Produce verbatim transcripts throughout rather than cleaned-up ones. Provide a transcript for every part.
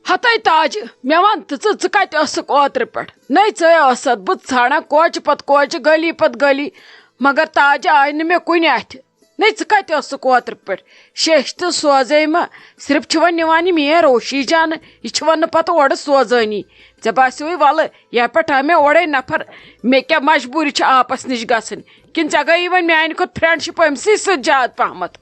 ہتے تاجہِ، مےٚ وَن تہٕ ژٕ، ژٕ کَتہِ ٲسٕکھ اوترٕ پٮ۪ٹھ؟ نَے ژٕے ٲسَتھ بہٕ ژھانٛڈان کوچہِ پَتہٕ کوچہِ، گٔلی پَتہٕ گٔلی، مگر تاجہِ آیہِ نہٕ مےٚ کُنہِ اَتھِ۔ نَے ژٕ کَتہِ ٲسٕکھ اوترٕ پٮ۪ٹھ؟ شیٚش تہٕ سوزے مہ، صرف چھِ وۄنۍ نِوان یہِ میٛٲنۍ روشی جانہٕ، یہِ چھِ وۄنۍ نہٕ پَتہٕ اورٕ سوزٲنی۔ ژےٚ باسیوٕے وَلہٕ، یَپٲرۍ آو مےٚ اورَے نفر، مےٚ کیٛاہ مجبوٗری چھِ آپَس نِش گژھٕنۍ؟ کِنہٕ ژےٚ گٔیی وۄنۍ میٛانہِ کھۄتہٕ friendship أمۍ سٕے سۭتۍ زیادٕ پہمتھ؟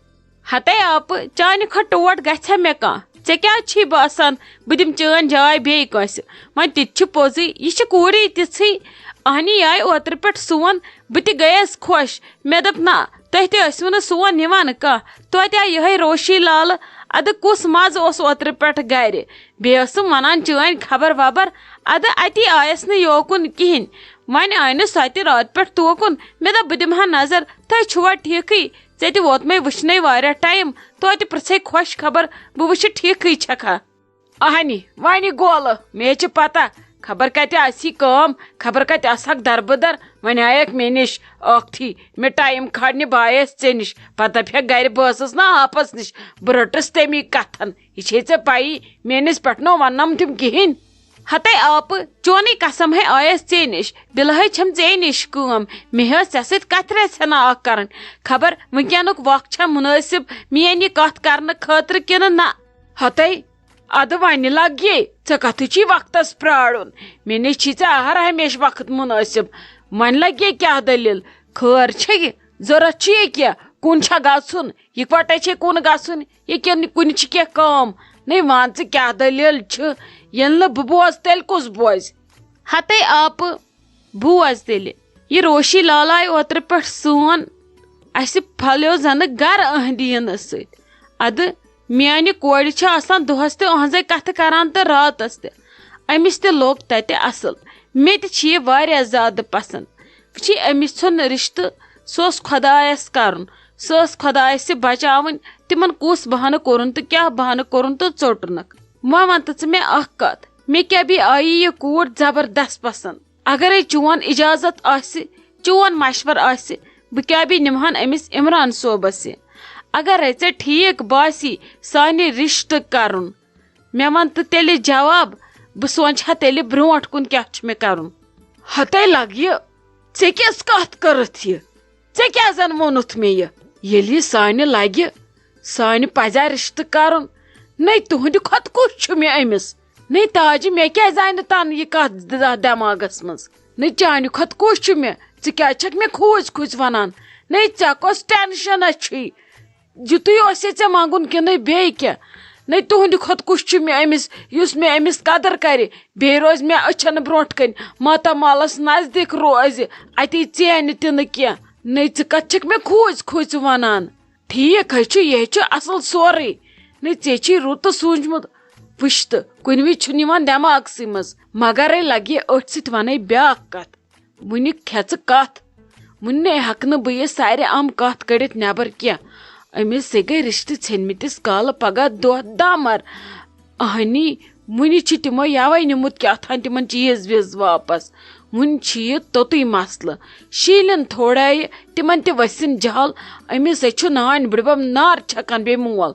ہتے آپہٕ، چانہِ کھۄتہٕ ٹوٹھ گژھِ ہا مےٚ کانٛہہ؟ ژےٚ کیٛازِ چھی باسان بہٕ دِمہٕ چٲنۍ جاے بیٚیہِ کٲنٛسہِ؟ وۄنۍ تہِ تہِ چھُ پوٚزُے، یہِ چھِ کوٗرٕے تِژھٕے۔ اہنی آیہِ اوترٕ پٮ۪ٹھ سون، بہٕ تہِ گٔیَس خۄش۔ مےٚ دوٚپ، نہ، تُہۍ تہِ ٲسِو نہٕ سون نِوان کانٛہہ۔ توتہِ آیہِ یِہوٚے روشی لالہٕ۔ اَدٕ کُس مَزٕ اوس اوترٕ پٮ۪ٹھ گَرِ؟ بیٚیہِ ٲسٕم وَنان چٲنۍ خبر وبر۔ اَدٕ اَتی آیَس نہٕ یوکُن کِہیٖنۍ۔ وۄنۍ آیہِ نہٕ سۄ تہِ راتہٕ پٮ۪ٹھ توکُن۔ مےٚ دوٚپ، بہٕ دِمہٕ ہا نظر، تُہۍ چھِوا ٹھیٖکٕے؟ ژےٚ تہِ ووتمَے وٕچھنَے واریاہ ٹایم، توتہِ پرٛژھے خۄش خبر، بہٕ وٕچھِ ٹھیٖکٕے چھَکھا۔ اہنی، وۄنۍ گولہٕ، مےٚ چھِ پتہ، خبر کتہِ آسی کٲم، خبر کتہِ آسہکھ دربٕدر، وۄنۍ آیکھ مےٚ نِش ٲکھتھٕے، مےٚ ٹایم کھارنہِ بہٕ آیس ژےٚ نِش، پتہٕ دپہِ ہا گرِ بہٕ ٲسٕس نا آپس نِش، بہٕ رٔٹٕس تمی کتھن، یہِ چھے ژےٚ پَیی، میٲنِس پٮ۪ٹھ نہٕ وننم تِم کِہیٖنۍ۔ ہتے آپہٕ، چونٕے قسم ہے آیس ژے نِش، بِلہٕ ہے چھَم ژے نِش کٲم، مےٚ ٲس ژےٚ سۭتۍ کتھِ رژھِ ہنا اکھ کرٕنۍ، خبر وٕنکیٚنُک وق چھا مُنٲسِب میٲنۍ یہِ کتھ کرنہٕ خٲطرٕ کِنہٕ نہ۔ ہتے، ادٕ وۄنۍ لگہِ، ژےٚ کتھٕ چھی وقتس پرارُن؟ مےٚ نِش چھی ژےٚ ہر ہمیشہٕ وقت مُنٲسِب۔ وۄنۍ لگہِ کیٛاہ دٔلیٖل؟ خٲر چھےٚ یہِ؟ ضروٗرت چھُ یہِ کینٛہہ؟ کُن چھا گژھُن؟ یِکوٹے چھے کُن گژھُن؟ یہِ کِنہٕ کُنہِ چھِ کینٛہہ کٲم؟ نَے وَن ژٕ کیٛاہ دٔلیٖل چھِ؟ ییٚلہِ نہٕ بہٕ بوزٕ، تیٚلہِ کُس بوزِ؟ ہتے آپہٕ، بوز تیٚلہِ۔ یہِ روشی لالایہِ اوترٕ پٮ۪ٹھ سون، اَسہِ پھۄلیو زَنہٕ گَرٕ أہنٛدِ یِنہٕ سۭتۍ۔ اَدٕ میٛانہِ کورِ چھِ آسان دۄہَس تہِ أہنٛزَے کَتھٕ کَران تہٕ راتَس تہِ۔ أمِس تہِ لوٚگ تَتہِ اَصٕل۔ مےٚ تہِ چھِ یہِ واریاہ زیادٕ پَسنٛد۔ وٕچھی، أمِس ژھیوٚن رِشتہٕ، سُہ اوس خۄدایَس کَرُن۔ سُہ ٲس خۄدایَس یہِ بَچاوٕنۍ، تِمَن کُس بہانہٕ کوٚرُن تہٕ کیٛاہ بہانہٕ کوٚرُن تہٕ ژوٚٹنَکھ۔ وۄنۍ وَن تہٕ ژٕ مےٚ اَکھ کَتھ، مےٚ کیٛاہ بیٚیہِ آیی یہِ کوٗر زبردست پَسنٛد۔ اگرے چون اجازت آسہِ، چون مشور آسہِ، بہٕ کیٛاہ بیٚیہِ نِمہٕ ہن أمِس عمران صٲبس یہِ؟ اگرے ژےٚ ٹھیٖک باسی سانہِ رشتہٕ کرُن، مےٚ وَن تہٕ تیٚلہِ جواب، بہٕ سونٛچہٕ ہا تیٚلہِ برٛونٛٹھ کُن کیٛاہ چھُ مےٚ کرُن۔ ہتے لگہِ، ژےٚ کیٛاہ ٲس کتھ کٔرٕتھ یہِ؟ ژےٚ کیٛاہ زن ووٚنُتھ مےٚ یہِ؟ ییٚلہِ یہِ سانہِ لگہِ، سانہِ پزِ رشتہٕ کرُن۔ نَے تُہنٛدِ کھۄتہٕ کُس چھُ مےٚ أمِس؟ نَے تاجہِ، مےٚ کیٛازِ آیہِ نہٕ تَنہٕ یہِ کَتھ د-، دٮ۪ماغَس منٛز؟ نَے چانہِ کھۄتہٕ کُس چھُ مےٚ؟ ژٕ کیٛازِ چھَکھ مےٚ کھوٗژۍ کھوٗژۍ وَنان؟ نَے ژےٚ کۄس ٹٮ۪نشَنا چھُے؟ یُتُے اوس یہِ ژےٚ منٛگُن کِنہٕ بیٚیہِ کینٛہہ؟ نَے تُہنٛدِ کھۄتہٕ کُس چھُ مےٚ أمِس، یُس مےٚ أمِس قدٕر کَرِ، بیٚیہِ روزِ مےٚ أچھَن برٛونٛٹھ کَنہِ، ماتامالَس نزدیٖک روزِ، اَتی ژینہِ تہِ نہٕ کینٛہہ؟ نَے ژٕ کَتھ چھَکھ مےٚ کھوٗژۍ کھوٗژۍ وَنان؟ ٹھیٖک ہے چھُ، یہِ ہے چھُ اصل سورُے۔ نَے ژےٚ چھُے رُت سوٗنٛچمُت۔ وٕچھ تہٕ، کُنہِ وِزِ چھُنہٕ یِوان دٮ۪ماغسٕے منٛز، مگرے لگہِ أتھۍ سۭتۍ ونے بیٛاکھ کتھ۔ وُنہِ کھٮ۪ژٕ کتھ۔ وُنہِ ہٮ۪کہٕ نہٕ بہٕ یہِ سارِ عام کتھ کٔڑِتھ نٮ۪بر کینٛہہ۔ أمِس سۭتۍ گٔے رشتہٕ ژھیٚنمٕتِس کالہٕ پگاہ دۄہ دامر۔ اہنی، وُنہِ چھِ تِمو یوے نیومُت کیٛاہ تھام تِمن چیٖز ویٖز واپس۔ وُنہِ چھِ یہِ توٚتُے مسلہٕ۔ شیٖلِن تھوڑا یہِ، تِمن تہِ ؤسِن جہل۔ أمِس ہے چھُ نانۍ بٕڈبب نار چھکان بیٚیہِ مول۔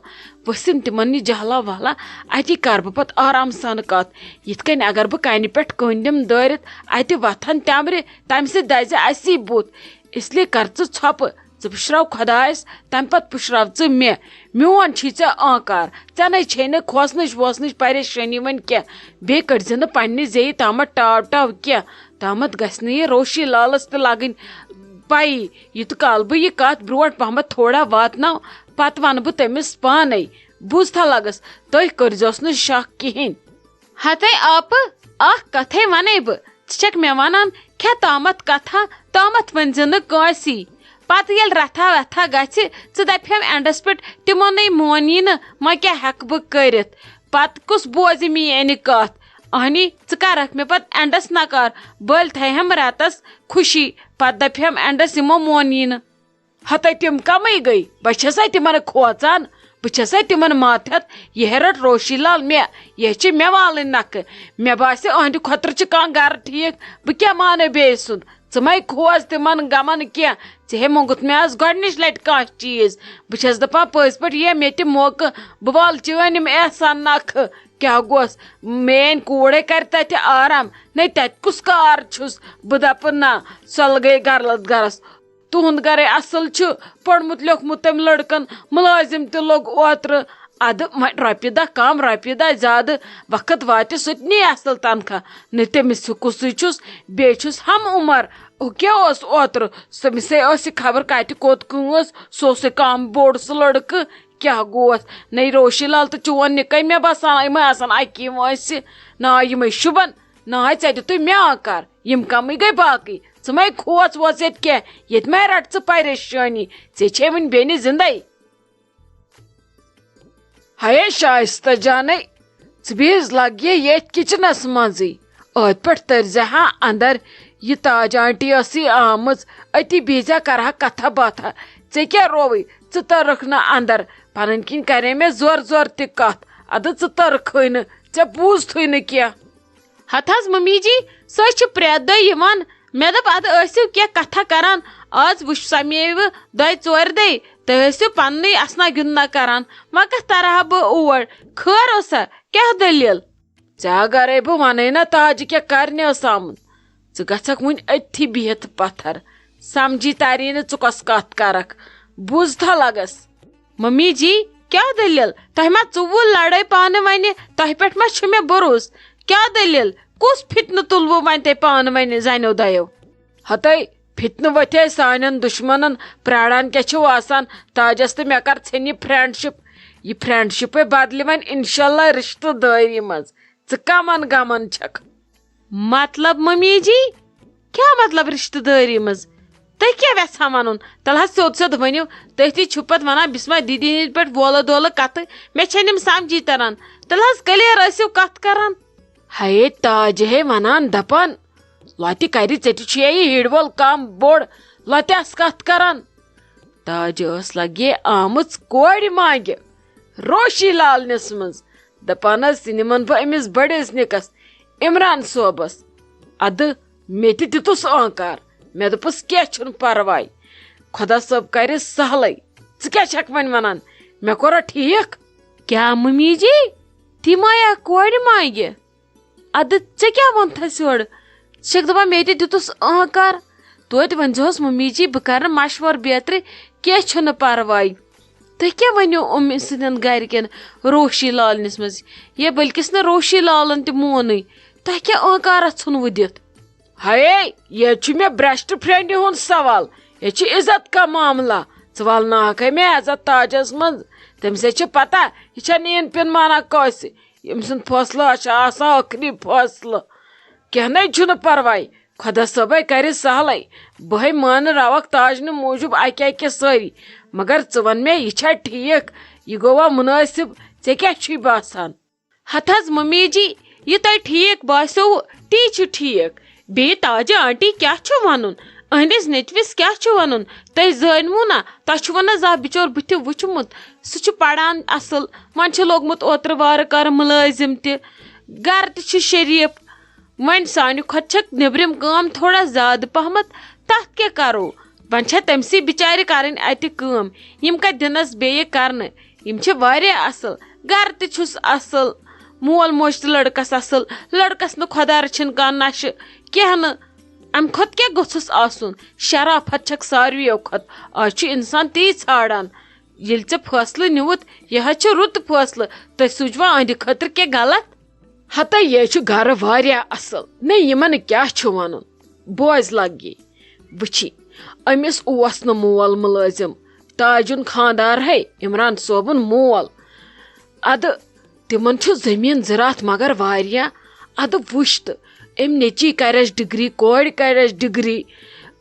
ؤسِن تِمن یہِ جہلا وہلا، اتی کرٕ بہٕ پتہٕ آرام سان کتھ۔ یِتھ کٔنۍ اگر بہٕ کنہِ پٮ۪ٹھ کٔنۍ دِمہٕ دٲرِتھ، اتہِ وتھن تٮ۪مرِ، تمہِ سۭتۍ دزِ اسی بُتھ۔ اس لیے کر ژٕ ژھۄپہٕ۔ ژٕ پُشراو خۄدایس، تمہِ پتہٕ پُشراو ژٕ مےٚ۔ میون چھی ژےٚ آنکار۔ ژےٚ نے چھے نہٕ کھوژنٕچ ووژنٕچ پریشٲنی وۄنۍ کینٛہہ۔ بیٚیہِ کٔڑزِ نہٕ پننہِ زیٚیہِ تامتھ ٹاو ٹاو کینٛہہ۔ تامتھ گژھِ نہٕ یہِ روشی لالس تہِ لگٕنۍ پَیی۔ یوٗت کال بہٕ یہِ کتھ برونٛٹھ پہمتھ تھوڑا واتناو، پتہٕ ونہٕ بہٕ تٔمِس پانے۔ بوٗزتھا لگس، تُہۍ کٔرزیوس نہٕ شک کِہینۍ۔ ہتے آپہٕ، اکھ کتھے ونے بہٕ، ژٕ چھکھ مےٚ ونان کھےٚ تامتھ کتھا، تامتھ ؤنۍ زِ نہٕ کٲنسی۔ پتہٕ ییٚلہِ رتھا وتھا گژھِ، ژٕ دپہِ ہم اینڈس پٮ۪ٹھ تِمو نے مونی نہٕ، وۄنۍ کیٛاہ ہٮ۪کہٕ بہٕ کٔرِتھ؟ پتہٕ کُس بوزِ میٲنۍ کتھ؟ اہنی، ژٕ کرکھ مےٚ پتہٕ اینڈس نکار، بٔلۍ تھایہِ ہم رتس خوشی، پتہٕ دپہِ ہم اینڈس یِمو مونی نہٕ۔ ہتے تِم کمٕے گٔے، بہٕ چھسے تِمن کھوژان، بہٕ چھسے تِمن ماتحت، یہِ ہے رٔٹ روشی لال مےٚ، یہِ چھِ مےٚ والٕنۍ نکھٕ۔ مےٚ باسہِ، أہنٛدِ خٲطرٕ چھِ کانٛہہ گرٕ ٹھیٖک، بہٕ کیٛاہ مانہٕ بیٚیہِ سُنٛد؟ ژٕ مَے کھوژ تِمن غمن کینٛہہ، ژےٚ ہے موٚنٛگُتھ مےٚ آز گۄڈٕنِچ لٹہِ کانٛہہ چیٖز۔ بہٕ چھس دپان پٔزۍ پٲٹھۍ یِیے مےٚ تہِ موقعہٕ، بہٕ والہٕ چٲنۍ یِم احسان نکھٕ۔ کیٛاہ گوس؟ میٛٲنۍ کوٗرے کرِ تتہِ آرام۔ نے، تتہِ کُس کار چھُس؟ بہٕ دپہٕ نہ، سۄ لگے گرلس گرس۔ تُہُنٛد گرے اصل چھُ، پوٚرمُت لیوٚکھمُت تٔمۍ لڑکن، مُلٲزِم تہِ لوٚگ اوترٕ۔ ادٕ وۄنۍ رۄپیہِ دہ کم، رۄپیہِ دہ زیادٕ، وقت واتہِ سُہ تہِ نی اصل تنخواہ۔ نہ تٔمِس ہیوٗ کُسُے چھُس، بیٚیہِ چھُس ہم عمر۔ ہُہ کیٛاہ اوس اوترٕ؟ تٔمِسے ٲس یہِ خبر کتہِ کوٚت کٲنٛس، سُہ اوسُے کم بوٚڑ سُہ لڑکہٕ۔ کیٛاہ گوس؟ نے روشی لال تہٕ چون نِکے، مےٚ باسان یِمے آسن اکی وٲنٛسہِ۔ نا یِمے شُبن۔ نہ، ژےٚ دِتُے مےٚ آنکار، یِم کمٕے گٔے باقٕے۔ ژٕ مَے کھوژ ووژ ییٚتہِ کینٛہہ، ییٚتہِ مَے رَٹ ژٕ پریشٲنی، ژےٚ چھے وٕنہِ بیٚنہِ زِندَے۔ ہَے شایستہ جانَے، ژٕ بیٚیہِ حظ لَگ یہِ ییٚتھۍ کِچنَس منٛزٕے۔ ٲدۍ پٲٹھۍ تٔرۍ زِ ہا اَندَر، یہِ تاج آنٹی ٲسٕے آمٕژ، أتی بِہزِ ہا کَرٕ ہا کَتھا باتھا۔ ژےٚ کیٛاہ رووُے؟ ژٕ تٔرٕکھ نہٕ اَندَر، پَنٕنۍ کِنۍ کَرے مےٚ زورٕ زورٕ تہِ کَتھ، اَدٕ ژٕ تٔرٕکھٕے نہٕ، ژےٚ بوٗزتھٕے نہٕ کینٛہہ۔ ہتہٕ حظ ممی جی، سُہ حظ چھُ پرٛٮ۪تھ دۄہ یِوان۔ مےٚ دوٚپ، اَدٕ ٲسِو کینٛہہ کتھا کران۔ آز وٕچھ سمیوٕ دۄیہِ ژورِ دۄہہِ، تُہۍ ٲسِو پننُے اسنا گِنٛدنا کران۔ وۄنۍ کتھ ترٕ ہا بہٕ اور؟ خٲر اوسا؟ کیٛاہ دٔلیٖل؟ ژےٚ اگرے بہٕ ونَے نا تاجہِ کیٛاہ کرنہِ ٲس آمٕژ، ژٕ گژھکھ وُنہِ أتھی بِہِتھ پتھر۔ سمجھی تری نہٕ ژٕ کۄس کتھ کرکھ، بوٗزتھا لگس۔ ممی جی، کیٛاہ دٔلیٖل؟ تۄہہِ ما ژوٚوُل لڑٲے پانہٕ وَنہِ؟ تۄہہِ پٮ۪ٹھ ما چھُ مےٚ بروسہٕ؟ کیٛاہ دٔلیٖل؟ کُس فِتنہٕ تُلوٕ وۄنۍ تۄہہِ پانہٕ وَنہِ زَنیو دۄیو؟ ہَتَے، فِتنہٕ ؤتھے سانٮ۪ن دُشمَنَن، پرٛاران کیٛاہ چھِو آسان؟ تاجَس تہٕ مےٚ کَر ژھیٚنہِ یہِ friendship۔ یہِ friendshipے بدلہِ وۄنۍ اِنشاءاللہ رِشتہٕ دٲری منٛز۔ ژٕ کَمَن غمَن چھَکھ؟ مطلب ممی جی، کیٛاہ مطلب رشتہٕ دٲری منٛز؟ تُہۍ کیٛاہ یژھان ونُن؟ تیٚلہِ حظ سیوٚد سیوٚد ؤنِو۔ تُہۍ تہِ چھِو پتہٕ ونان بسمہ دیدی ہٕنٛدۍ پٲٹھۍ وولہٕ دولہٕ کتھٕ، مےٚ چھے نہٕ یِم سمجھی تران۔ تیٚلہِ حظ clear ٲسِو کتھ کران۔ ہے تاج ہے ونان دپان، لۄتہِ کرِ ژےٚ تہِ چھُے یہِ ہِڑ وول کم بوٚڑ، لۄتہِ آس کتھ کران۔ تاج ٲس لگے آمٕژ کورِ مانگہِ روشی لالنِس منٛز۔ دپان ٲس، یہِ نِمن بہٕ أمِس بٔڑِس نِکس، عمران صٲبس۔ ادٕ مےٚ تہِ دِتُس آنکار۔ مےٚ دوٚپُس، کینٛہہ چھُنہٕ پرواے، خۄدا صٲب کرِ سہلٕے۔ ژٕ کیٛاہ چھکھ وۄنۍ ونان؟ مےٚ کوٚرا ٹھیٖک؟ کیٛاہ ممی جی؟ تِم آیا کورِ مانگہِ؟ ادٕ ژےٚ کیٛاہ ووٚنتھس یورٕ؟ ژٕ چھکھ دپان مےٚ تہِ دِتُس آنکار۔ توتہِ ؤنۍ زِہوس ممی جی، بہٕ کرٕ مشورٕ بیترِ، کینٛہہ چھُنہٕ پرواے۔ تُہۍ کیٛاہ ؤنِو أمۍ سٕنٛدٮ۪ن گرِکٮ۪ن روشی لالنِس منٛز؟ یا بلکِس نہٕ روشی لالن تہِ مونٕے۔ تۄہہِ کیٛاہ آنکارا ژھُنوٕ دِتھ؟ ہَے، ییٚتہِ چھُ مےٚ best friendِ ہُنٛد سوال۔ ییٚتہِ چھُ عزت کا معاملہ۔ ژٕ والناوکھے مےٚ عزت تاجس منٛز۔ تٔمِس ہے چھِ پتہ، یہِ چھےٚ نہٕ یِن پِن مانان کٲنٛسہِ۔ ییٚمۍ سُنٛد فٲصلہٕ چھُ آسان ٲخری فٲصلہٕ۔ کینٛہہ نَے چھُنہٕ پرواے، خۄدا صٲبے کرِ سہلٕے۔ بہٕ ہے مانہٕ رَوَکھ تاجنہِ موٗجوٗب اَکہِ اَکہِ سٲری، مگر ژٕ وَن مےٚ، یہِ چھا ٹھیٖک؟ یہِ گوٚوا مُنٲسِب؟ ژےٚ کیٛاہ چھُے باسان؟ ہتہٕ حظ ممی جی، یہِ تۄہہِ ٹھیٖک باسیووٕ، تی چھُ ٹھیٖک۔ بیٚیہِ تاجہِ آنٹی کیٛاہ چھُ وَنُن؟ أہنٛدِس نیٚچوِس کیٛاہ چھُ وَنُن؟ تۄہہِ زٲنِوٕ نا، تۄہہِ چھُو نہٕ زانٛہہ بِچور بٕتھِ وُچھمُت۔ سُہ چھُ پَران اَصٕل، وۄنۍ چھُ لوٚگمُت اوترٕ وارٕ کارٕ مُلٲزِم تہِ، گَرٕ تہِ چھُ شریٖف۔ وۄنۍ سانہِ کھۄتہٕ چھَکھ نیٚبرِم کٲم تھوڑا زیادٕ پَہمَتھ، تَتھ کیٛاہ کَرو؟ وۄنۍ چھےٚ تٔمسٕے بِچارِ کَرٕنۍ اَتہِ کٲم۔ یِم کَتہِ دِنَس بیٚیہِ کَرنہٕ؟ یِم چھِ واریاہ اَصٕل، گَرٕ تہِ چھُس اَصٕل، مول موج تہِ لٔڑکَس اَصٕل، لٔڑکَس نہٕ خۄدا رٔچھِن کانٛہہ نَشہٕ کینٛہہ نہٕ۔ اَمہِ کھۄتہٕ کیٛاہ گوٚژھُس آسُن؟ شرافت چھَکھ ساروِیو کھۄتہٕ۔ آز چھُ اِنسان تی ژھانٛڈان۔ ییٚلہِ ژےٚ فٲصلہٕ نیوٗتھ، یہِ حظ چھُ رُت فٲصلہٕ۔ تُہۍ سوٗزوا أہنٛدِ خٲطرٕ کینٛہہ غلط؟ ہتہ، یہِ چھُ گرٕ واریاہ اصل۔ نے، یِمن کیٛاہ چھُ ونُن؟ بوز لگی۔ وٕچھی، أمِس اوس نہٕ مول مُلٲزِم، تاجُن خاندار ہے عمران صٲبُن مول۔ ادٕ تِمن چھُ زٔمیٖن زِراعت مگر واریاہ۔ ادٕ وٕچھ تہٕ، أمۍ نیٚچی کرٮ۪س ڈگری، کورِ کرٮ۪س ڈگری،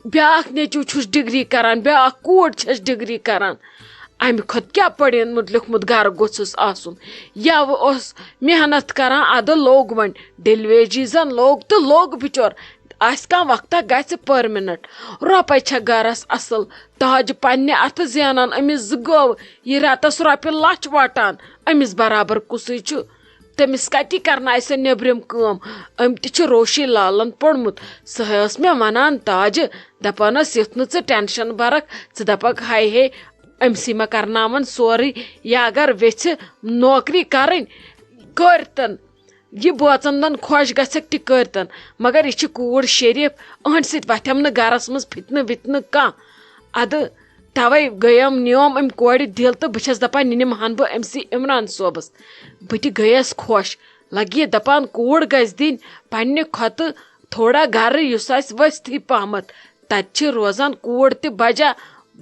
بیٛاکھ نیٚچوٗ چھُس ڈگری کران، بیٛاکھ کوٗر چھَس ڈگری کران۔ اَمہِ کھۄتہٕ کیٛاہ پٔرِتھ لیوٚکھمُت گرٕ گوٚژھُس آسُن؟ یَوٕ اوس محنت کران، اَدٕ لوٚگ وۄنۍ ڈیلیویجی زَن لوٚگ تہٕ لوٚگ بِچور۔ آسہِ کانٛہہ وقتہ گژھِ permanent۔ رۄپَے چھےٚ گرَس اَصٕل، تاج پنٛنہِ اَتھٕ زینان، أمِس زٕ گٲوٕ، یہِ رٮ۪تَس رۄپیہِ لَچھ وَٹان، أمِس برابر کُسٕے چھُ؟ تٔمِس کَتی کَرنایہِ سۄ نیٚبرِم کٲم؟ أمۍ تہِ چھُ روشی لالَن پوٚرمُت۔ سۄ ٲس مےٚ وَنان، تاجہِ، دَپان ٲس، یُتھ نہٕ ژٕ tension بَرَکھ، ژٕ دَپَکھ، ہاے ہے، أمۍ سٕے ما کَرناوَن سورُے۔ یا اگر ویٚژھِ نوکری کَرٕنۍ، کٔرتن۔ یہِ بٲژن دن خۄش گژھکھ تہِ کٔرتن، مگر یہِ چھِ کوٗر شریف، أہنٛدِ سۭتۍ وتھٮ۪م نہٕ گرس منٛز فتنہٕ وِتنہٕ کانٛہہ۔ ادٕ توے گٔیم نیوم أمۍ کورِ دِل تہٕ بہٕ چھس دپان، یہِ نِمہٕ ہن بہٕ أمۍ سٕے عمران صٲبس۔ بہٕ تہِ گٔیس خۄش۔ لگہِ یہِ دپان، کوٗر گژھِ دِنۍ پننہِ کھۄتہٕ تھوڑا گرٕ، یُس آسہِ ؤستھٕے پہمتھ۔ تتہِ چھِ روزان کوٗر تہِ بجا،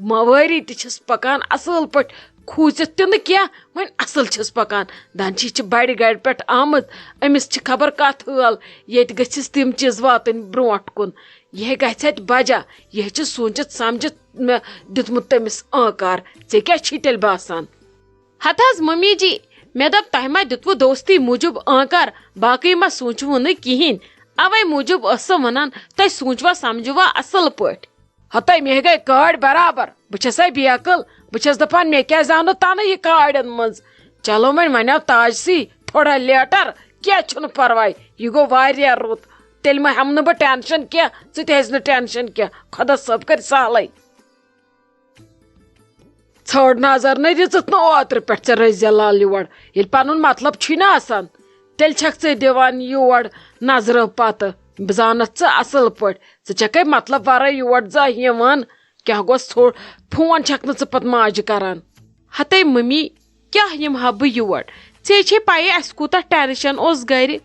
موٲری تہِ چھِس پکان اصل پٲٹھۍ، کھوٗژِتھ تہِ نہٕ کینٛہہ، وۄنۍ اصل چھِس پکان۔ دَن چھِ یہِ چھِ بڑِ گرِ پٮ۪ٹھ آمٕژ، أمِس چھِ خبر کتھ حٲل، ییٚتہِ گٔژھِس تِم چیٖز واتٕنۍ برونٛٹھ کُن۔ یہِ گژھِ اتہِ بجا، یہِ چھِ سوٗنٛچِتھ سمجھِتھ مےٚ دیُتمُت تٔمِس آنکار۔ ژےٚ کیٛاہ چھی تیٚلہِ باسان؟ ہتہٕ حظ ممی جی، مےٚ دوٚپ تۄہہِ ما دیُتوٕ دوستی موٗجوٗب آنکار، باقٕے ما سوٗنٛچوٕ نہٕ کِہیٖنۍ۔ اوے موٗجوٗب ٲسٕم ونان، تُہۍ سوٗنٛچوا سمجھوا اصل پٲٹھۍ۔ ہتے مےٚ گٔے کٲڑۍ برابر، بہٕ چھسے بے عقل، بہٕ چھس دپان مےٚ کیازِ آو نہٕ تنہٕ یہِ کاڑٮ۪ن منٛز۔ چلو وۄنۍ، وۄنۍ آو تاجسٕے تھوڑا لیٹر، کینٛہہ چھُنہٕ پرواے، یہِ گوٚو واریاہ رُت۔ تیٚلہِ ما ہٮ۪مہٕ نہٕ بہٕ ٹینشن کینٛہہ، ژٕ تہِ ہیٚزِ نہٕ ٹینشن کینٛہہ، خۄدا صٲب کرِ سہلٕے۔ ژھٲڑ نظر نَے دِژٕتھ نہٕ اوترٕ پٮ۪ٹھ ژےٚ رٔزیہ لال یور۔ ییٚلہِ پَنُن مطلب چھُے نہٕ آسان، تیٚلہِ چھَکھ ژٕ دِوان یور نظرٕ پَتہٕ۔ بہٕ زانَتھ ژٕ اَصٕل پٲٹھۍ۔ ژٕ چھَکھَے مطلب وَرٲے یور زانٛہہ یِوان۔ کیٛاہ گوٚو ژھوٚڑ؟ فون چھَکھ نہٕ ژٕ پَتہٕ ماجہِ کَران۔ ہَتَے مٔمی، کیٛاہ یِمہٕ ہا بہٕ یور؟ ژےٚ چھے پَیی اَسہِ کوٗتاہ ٹٮ۪نشَن اوس گَرِ۔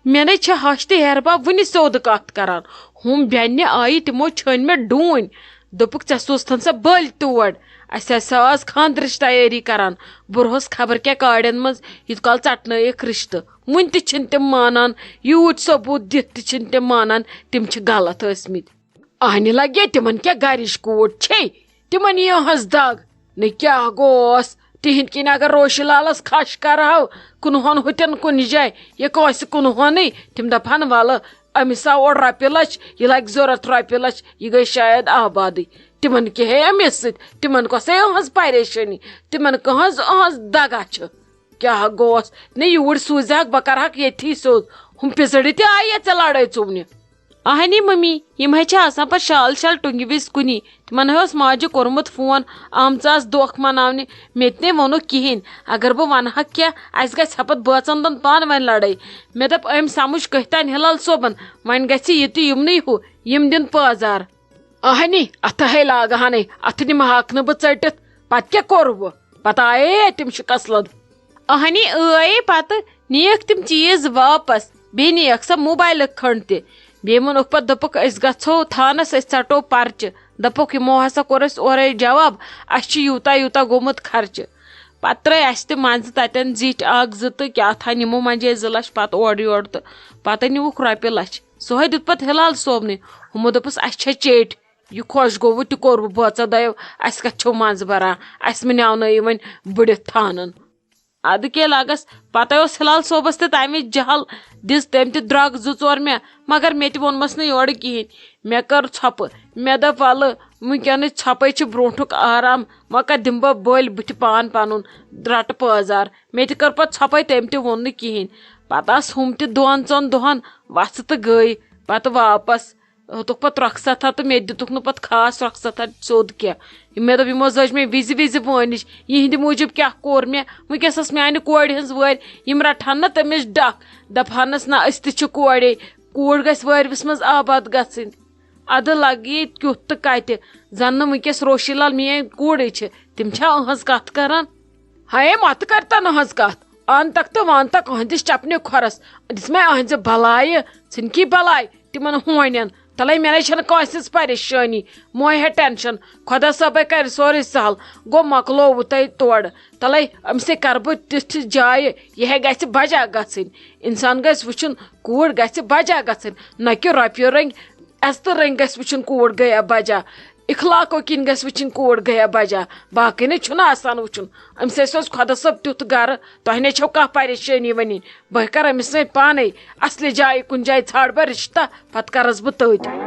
مےٚ نَے چھِ ہَش تہٕ ہیٚہربب وٕنہِ سیوٚد کَتھ کَران۔ ہُم بیٚنہِ آیہِ، تِمو چھٲنۍ مےٚ ڈوٗنۍ۔ دوٚپُکھ، "ژےٚ سوزتھن سا بٔلۍ تور۔ اَسہِ ہسا ٲس خانٛدرٕچ تیٲری کران۔ بہٕ روٗدُس خبر کیٛاہ کاڑٮ۪ن منٛز، یوٗت کال ژٹنٲیِکھ رِشتہٕ۔ وُنہِ تہِ چھِنہٕ تِم مانان، یوٗت ثبوٗت دِتھ تہِ چھِنہٕ تِم مانان، تِم چھِ غلط ٲسمٕتۍ۔" اہنہِ لگے تِمن کیٛاہ گرِچ کوٗر چھے، تِمن یِہٕنٛز دگ۔ نہٕ کیٛاہ گوس، تِہنٛدۍ کِنۍ اگر روشی لالس کھش کرہو، کُنہون ہُتٮ۪ن کُنہِ جایہِ، یا کٲنٛسہِ کُنہونٕے، تِم دپہن، "ولہٕ، أمِس آو اورٕ رۄپیہِ لچھ، یہِ لگہِ ضروٗرت رۄپیہِ لچھ، یہِ گٔے شاید آبادٕے۔" تِمن کیٛاہ ہے أمِس سۭتۍ؟ تِمن کۄس ہے أہنٛز پریشٲنی؟ تِمن کٕہٕنٛز أہنٛز دگا چھِ؟ کیٛاہ گوس؟ نہ یوٗرۍ سوٗزہکھ، بہٕ کرہکھ ییٚتھی سیوٚد۔ ہُم پِزٕڑِ تہِ آیہِ ژےٚ لڑٲے ژُونہِ۔ اہنی ممی، یِم ہے چھِ آسان پتہٕ شال شال ٹُنگہِ وِزِ کُنی۔ تِمن ہے اوس ماجہِ کوٚرمُت فون، آمژٕ آسہٕ دۄکھ مناونہِ۔ مےٚ تہِ نے ووٚنُکھ کِہیٖنۍ۔ اگر بہٕ ونہکھ کینٛہہ، اسہِ گژھِ ہا پتہٕ بٲژن دۄن پانہٕ ؤنۍ لڑٲے۔ مےٚ دوٚپ، أمۍ سمجھ کٔہۍ تانۍ ہلال صٲبن، وۄنۍ گژھِ یہِ تہِ یِمنٕے ہُہ، یِم دِن پٲزار۔ اہنی، اتھٕ ہے لاگہٕ ہنے، اتھٕ نِمہٕ ہاکھ نہٕ بہٕ ژٔٹِتھ۔ پتہٕ کیٛاہ کوٚروٕ؟ پتہٕ آیے تِم شکست لد۔ اہنی ٲے پتہٕ، نِیَکھ تِم چیٖز واپس، بیٚیہِ نِیَکھ سۄ موبایلہٕ کھٔنٛڈ تہِ۔ بیٚیہِ ووٚنُکھ پتہٕ، دوٚپُکھ، "أسۍ گژھو تھانس، أسۍ ژٹو پرچہِ۔" دوٚپُکھ، "یِمو ہسا کوٚر اَسہِ اورَے جواب، اَسہِ چھُ یوٗتاہ یوٗتاہ گوٚمُت خرچہٕ۔" پتہٕ ترٛٲے اَسہِ تہِ منٛزٕ تَتٮ۪ن زِٹھۍ اَکھ زٕ تہٕ کیٛاہ تھام نِمو منٛزے زٕ لَچھ پتہٕ اورٕ یورٕ تہٕ پتہٕ نیوٗکھ رۄپیہِ لَچھ۔ سُہ ہے دیُت پتہٕ ہلال صٲبنٕے۔ ہُمو دوٚپُس، "اَسہِ چھےٚ چیٚٹۍ، یہِ خۄش گوٚوٕ تہِ کوٚروٕ بٲژو دۄیو، اَسہِ کَتہِ چھو منٛزٕ بَران؟ اَسہِ مٕنیٛاونٲیِو وۄنۍ بٕڑِتھ تھانَن۔" اَدٕ کیٛاہ لَگَس، پَتَے اوس ہِلال صٲبَس تہِ تَمہِ وِزِ جَہل، دِژ تٔمۍ تہِ درٛۄگ زٕ ژور مےٚ، مگر مےٚ تہِ ووٚنمَس نہٕ یورٕ کِہیٖنۍ۔ مےٚ کٔر ژھۄپہٕ۔ مےٚ دوٚپ، "وَلہٕ، وٕنکیٚنٕچ ژھۄپَے چھِ برونٛٹھُک آرام، وۄنۍ کَتھ دِمہٕ بہٕ بٔلۍ بٕتھِ پان پَنُن، رَٹہٕ پٲزار؟" مےٚ تہِ کٔر پَتہٕ ژھۄپَے، تٔمۍ تہِ ووٚن نہٕ کِہیٖنۍ۔ پَتہٕ آسہٕ ہُم تہِ دۄن ژۄن دۄہَن وَژھٕ تہٕ گٔے پَتہٕ واپَس۔ ہیوٚتُکھ پَتہٕ رۄخصت ہا تہٕ مےٚ تہِ دیُتُکھ نہٕ پَتہٕ خاص رۄخصت ہا سیوٚد کینٛہہ۔ مےٚ دوٚپ، یِمو زٲج مےٚ وِزِ وِزِ وٲنِج، یِہِنٛدِ موٗجوٗب کیٛاہ کوٚر مےٚ؟ وٕنکیٚس ٲس میٛانہِ کورِ ہٕنٛز وٲرۍ، یِم رَٹہٕ ہَن نہ تٔمِس ڈَکھ، دَپہٕ ہَنَس، "نہ، أسۍ تہِ چھِ کورے، کوٗر گژھِ وٲرۍوِس منٛز آباد گژھٕنۍ۔" اَدٕ لَگہِ ییٚتہِ کیُتھ تہٕ کَتہِ، زَن نہٕ وٕنکیٚس روشی لال میٛٲنۍ کوٗرٕے چھِ، تِم چھا أہٕنٛز کَتھ کَران؟ ہَے، مَتہٕ کَر تَن أہٕنٛز کَتھ، اَن تَکھ تہٕ وَن تَکھ أہٕنٛدِس چَپنہِ کھۄرَس، دِژ مےٚ أہٕنٛزِ بَلایہِ، ژھٕنکی بَلاے۔ تِمن ہونٮ۪ن۔ تَلَے مےٚ نَے چھَنہٕ کٲنٛسہِ ہٕنٛز پریشٲنی، مہٕ ہے ٹینشن، خۄدا صٲبے کَرِ سورُے سہل۔ گوٚو، مۄکلووُ تۄہہِ تورٕ۔ تَلَے أمۍ سٕے کَرٕ بہٕ تِژھِ جایہِ، یہِ ہے گژھِ بجا گژھٕنۍ۔ اِنسان گژھِ وٕچھُن، کوٗر گژھِ بجا گژھٕنۍ، نہ کہِ رۄپیو رٔنٛگۍ، عزتہٕ رٔنٛگۍ گژھِ وٕچھُن، کوٗر گٔیا بجا۔ اخلاقو کِنۍ گژھِ وٕچھِنۍ، کوٗر گٔیا بجا۔ باقٕے نَے چھُنہٕ آسان وٕچھُن۔ أمِس ہے سوزِ خۄدا صٲب تیُتھ گرٕ، تۄہہِ نَے چھَو کانٛہہ پریشٲنی وۄنی۔ بہٕ ہے کَرٕ أمِس سۭتۍ پانَے اَصلہِ جایہِ کُنہِ جایہِ ژھانٛڈٕ بہٕ رِشتہ، پَتہٕ کَرَس بہٕ تٔتھۍ۔